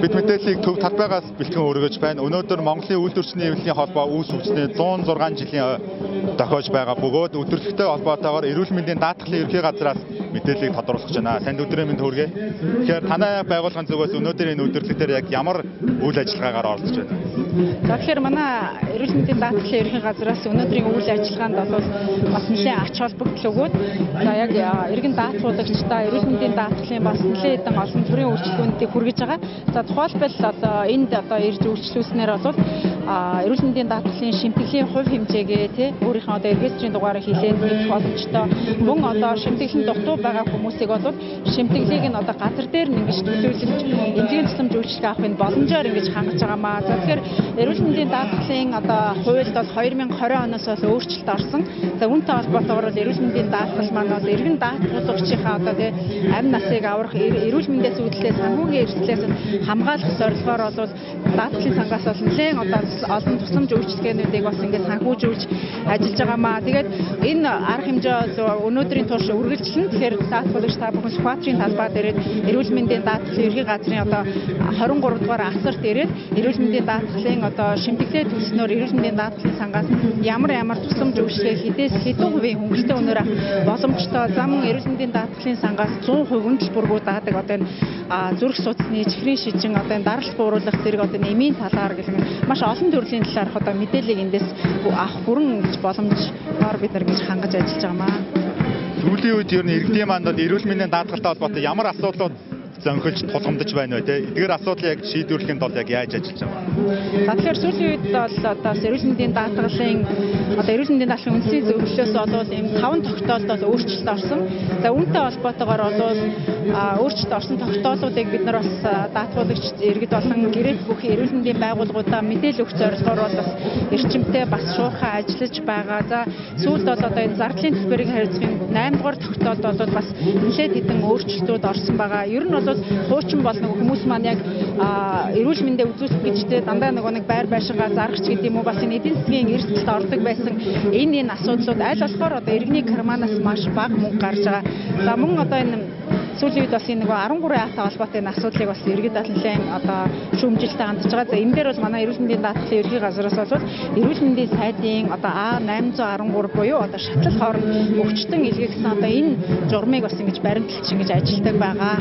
Бид мэдээллийг төв талбайгаас бэлтгэн өргөж байна. Өнөөдөр Монголын үйлдвэрчний эвлэлийн холбоо үүс үүснээ 106 жилийн дохиож байгаа бөгөөд өдөрлөгтэй холбоотойгоор эрүүл мэндийн даатгалын ерхий газраас мэдээллийг тодруулах гэж байна. Танд өдрийн мэнд хүргэе. Тэгэхээр танай байгууллагын зүгээс өнөөдрийн энэ өдөрлөг дээр яг ямар үйл ажиллагаагаар оролцож байна? За, тэгэхээр манай эрүүл мэндийн даатгалын ерхий газраас өнөөдрийн үйл ажиллагаанд бол бас нэлээд ач холбогдол өгөөд, за, яг эргэн даатгуулагчдаа эрүүл мэндийн даатгалын бас нэлээд хэдэн олон төрлийн үйлчилгээнүүдийг хүргэж байгаа. За, тухайлбал одоо энд одоо ирж үйлчлүүлснээр бол эрүүл мэндийн даатгалын шимтгэлийн хувь хэмжээгээ, тий, өөрийнхөө одоо регистрийн дугаарыг хилээд мэдэх боломжтой. Мөн одоо шимтгэлийн дутуу байгаа хүмүүсийг бол шимтгэлийг нь одоо газар дээр нь ингэж төлөөлөж, эмнэлгийн тусламж үйлчилгээ авах энэ боломжоор ингэж хангаж байгаа маа. За, тэгэхээр эрүүл мэндийн даатгалын одоо хуульд бол 2020 оноос бол өөрчлөлт орсон. За, үүнтэй холбоотойгоор бол эрүүл мэндийн даатгал маань бол эргэн даатгуулагчийнхаа одоо, тий, амь насыг аврах, эрүүл мэндээс үүдэлтэй санхүүгийн эрсдлээс хамгаалах зорилгоор бол даатгалын сангаас бол нэлээд одоо олон тусламж үйлчилгээнүүдийг бас ингээд санхүүжүүлж ажиллаж байгаа маа. Тэгээд энэ арга хэмжээ бол өнөөдрийн турш үргэлжлэн. Тэгэхээр даатгуулагч та бүхэн Сүхбаатарын талбай дээрээ эрүүл мэндийн даатгалын ерхий газрын одоо 23 дугаар асарт ирээд эрүүл мэндийн даатгалын одоо шимтгэлээ төлснөөр эрүүл мэндийн даатгалын сангаас ямар ямар тусламж үйлчилгээ хэдээс хэдэн хувийн хөнгөлөлттэй үнээр авах боломжтой. За, мөн эрүүл мэндийн даатгалын сангаас 100% үнэлбэргүй даадаг одоо энэ зүрх судасны, чихрийн шижин, одоо энэ даралт бууруулах зэрэг одоо эмийн талаар гэх маш олон төрлийн талаарх одоо мэдээллийг эндээс авах бүрэн гэж боломжоор бид нар ингэж хангаж ажиллаж байгаа маа. Сүүлийн үед ер нь иргэдийн мандад эрүүл мэндийн даатгалтай холбоотой ямар асуудлууд зөнхөлж тулгамдж байна вэ, те? Эдгээр асуудлыг яг шийдвэрлэхийн тулд яг яаж ажиллаж байгаа вэ? За, тэгэхээр сүүлийн үед бол одоо эрүүл мэндийн даатгалын одоо эрүүл мэндийн даатгалын үндсийн зөвлөлөөс бол ийм таван тогтоолд бол өөрчлөлт орсон. За, үүнтэй холбоотойгоор бол өөрчлөлт орсон тогтоолуудыг бид нар бас даатгуулагч иргэд болон гэрээт бүхий эрүүл мэндийн байгууллагуудаа мэдээлэл өгөх зорилгоор бол бас эрчимтэй, бас шуурхай ажиллаж байгаа. За, сүүлд бол одоо энэ зардлын төлбөрийг хариуцахын 8 дугаар тогтоолд бол бас нэлээд хэдэн өөрчлөлтүүд орсон байгаа. Ер нь бол хуучин бол нөгөө хүмүүс маань яг эрүүл мэндээ үзүүлэх гэж, те, дандаа нөгөө нэг байр байшингаа зарах ч гэдэг юм уу, бас энэ эдийн засгийн эрсдэлд ордог байсан энэ энэ асуудлууд аль болохоор одоо иргэний карманаас маш бага мөнгө гарч байгаа. За, мөн одоо энэ сүүлийн үед бас энэ нөгөө 13 А-тай холбоотой энэ асуудлыг бас иргэд нэлээд одоо шүүмжилтэй хандж байгаа. За, энэ дээр бол манай эрүүл мэндийн даатгалын ерхий газраас бол эрүүл мэндийн сайдын одоо А813 буюу одоо шатлал хооронд өвчтөн илгээгдсэн одоо энэ журмыг бас ингэж баримталж ингэж ажилладаг байгаа.